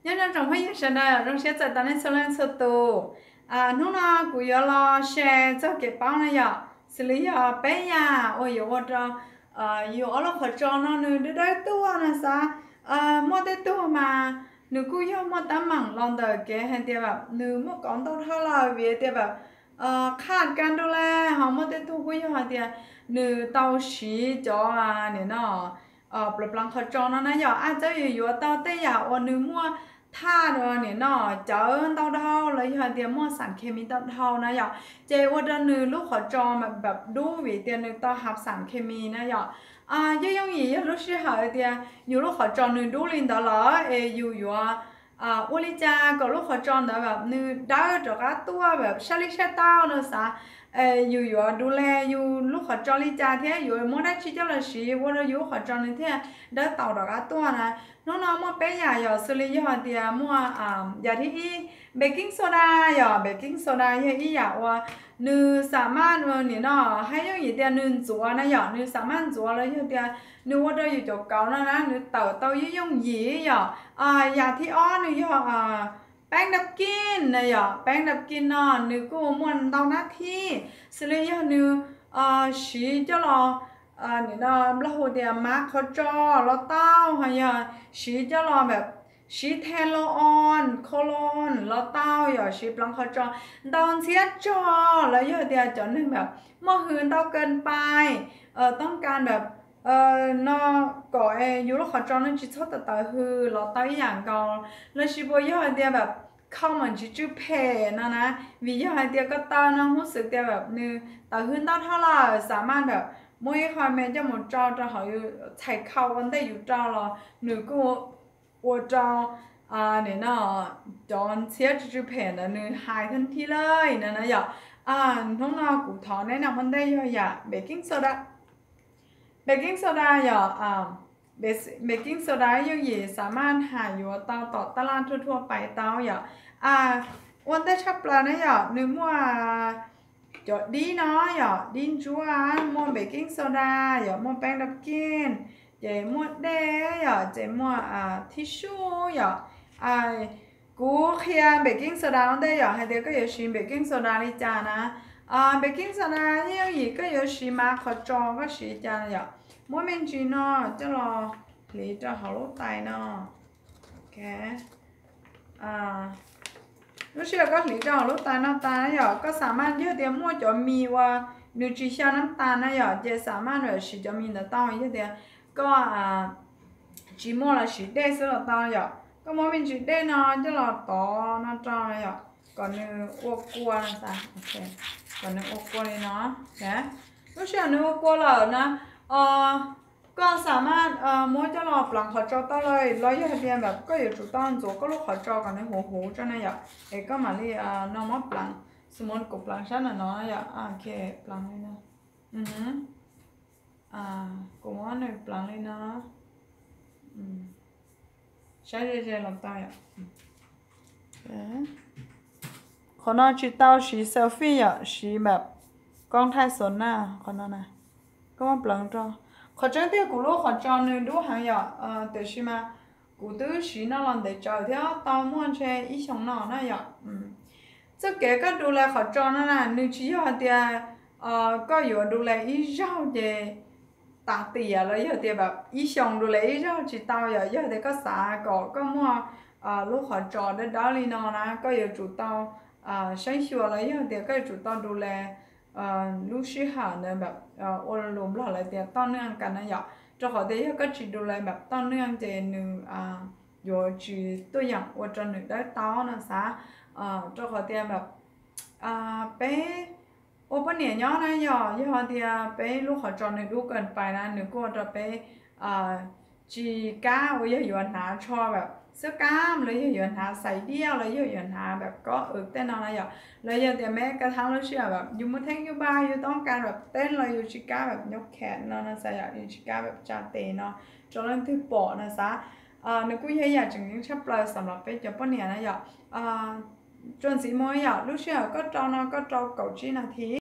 Nyob zoo tsoom phooj ywg sawv daws, zoo siab txais tos nej txhua leej txhua tus. Hnub no kuv yuav los share txog kev paub na yom, xws li yog peb yam uas yuav ua rau yus ob lub qhov tsos no nws dawb dawb tuaj no xav. Muaj tej tug mas nws kuj yog muaj teeb meem los ntawm kev hais tias nws muaj kauv ntau dhau lawm vim tias qhaj ka du le, ho muaj tej tug kuj yog hais tias nws tau siv cov nim no pleev qhov tsos no na yom, a txawb yus yuav tau tej yam uas nws muaj thaj nim no cawv ntau dhau los yog hais tias muaj xam khes mis ntau dhau na yom, ces ua rau nws lub qhov tsos dub vim tias nws tau hav xam khes mis na yom. Yeej yooj yim yog lub sij hawm tias yus lub qhov tsos nws dub li ntawd lawm es yus yuav ua li cas kom lub qhov tsos ntawd nws dawb rov qab tuaj saib li saib tau no xav, yus yuav du le yus lub qhov tsos li cas thiab yuav muab dab tsi coj los siv ua rau yus lub qhov tsos nws thiaj dawb tau rov qab tuaj na. Hnub no muaj peb yam yom, xws li yog tias muaj yam thib ib, baking soda yom, baking soda yog ib yam uas nws xam maj nim no hais yooj yim tias nws ntxuav na yom, nws xam maj ntxuav los yog tias nws ua rau yus cov kauv no na nws tawm tau yooj yooj yim yom. Yam thib ob nws yog peeb dab kij na yom, peeb dab kij no nws kuj muaj ntau nab thib, xws li yog nws siv coj los nim no nplog hu tias mav qhov tsos los tau, ho yog siv coj los siv the lo on, kho lo on los tau, yog siv pleev qhov tsos ntau ntxhiab tso, los yog tias cov neeg muaj hws ntau kawg pais, toob kas no kom yus lub qhov tsos no tsis txhob tawv tawv hws los tau ib yam nkaus, los sis puas yog hais tias khau mas tsis tsw phem no na, vim yog hais tias ko taw no hnub xwm tias nws tawv hws ntau dhau lawm xam maj muab ib qho me coj mus rau rau hauv yus txhais khau ua ntej yus rau los nws kuj ua rau nim no cov ntxhiab tsw tsw phem ntawd nws hais thib thib lawm no na yom. Hnub no kuv thov neb noj ua ntej yog yam baking soda. Baking soda yom, baking soda yooj yim xam maj hais yuav tau tom taj laj thuaj thuaj pais tau yom. Ua ntej tshaj plaws na yom, nws muaj cov dib no yom, dib ntsuab, muaj baking soda yom, muaj peeb dab kij, ces muaj dej yom, ces muaj thib sub yom. Kuv qhia baking soda ua ntej yom, hais tias koj yuav siv baking soda li cas na. Baking soda yooj yim koj yuav siv mav qhov tsos koj siv cas yom. Muab me ntsis no coj los hliv rau hauv lub tais no. Lub sij hawm koj hliv rau hauv lub tais no tas yom, koj xam maj yog tias muaj cov mis uas nws tsis xyaw nab tas na yom, ces xam maj siv cov mis ntawd tau, yog tias koj tsis muaj los siv dej xwb los tau yom. Koj muab me ntsis dej no coj los tov no rau yom, kom nws ua kua, kom nws ua kua li no. Lub sij hawm nws ua kua lawm na, koj xam maj muab coj los pleev qhov tsos tau lawm, los yog hais tias koj yuav tsum tau ntxuav koj lub qhov tsos kom nws huv huv tso na yom, es koj mam li no muab pleev, xws li kuv pleev sab nram no yom, pleev li no. Kuv muab nws pleev li no, saib ze ze los tau yom. Qhov no tsis tau siv selfie yom, siv npam koob thaij xov naj qhov no na. Koj muab pleev rau. Qhov tseeb tiag kuv lub qhov tsos nws dub heev yom, tiam sis mas kuv twb siv no los ntev tsawv thiab, tau muaj ntshe ib xyoos no na yom. Txoj kev koj du le qhov tsos no na nws tsis yog hais tias koj yuav du le ib zaug ces tas tiam los yog tias ib xyoos du le ib zaug tsis tau yom. Yog tias koj xav kom koj muaj lub qhov tsos dawb dawb li no na koj yuav tsum tau saib xyuas los yog tias koj yuav tsum tau du le lub sij hawm ntawd ua lus Nplog lawv tias toj neej kas na yom. Rau qhov tias yog koj tsis du le npam toj neej ces nws yuav tsis tuaj yeem ua rau nws dawb tau no xav. Rau qhov tias npam peb ua poj niam nyob na yom, yog tias peb lub qhov tsos nws dub kawg pais na nws kuj ua rau peb tsis kam uas yog yuav hnav tsho npam xwb kam los yog yuav hnav xais diaj los yog yuav hnav npam kob tej no na yom. Los yog tias me ka thab lub sij hawm npam yus muaj theeb yus npam yus toob kas npam teb los yus tsis kam npam nyob khem no no xav yom, yus tsis kam npam tsa tes no rau leej twg pom no xav. Nws kuj yog ib yam tseem ceeb tshaj plaws xam los peb cov poj niam na yom. Tsuas ntxiv mus yom, lub sij hawm koj rau no koj rau kaum tsib nas this.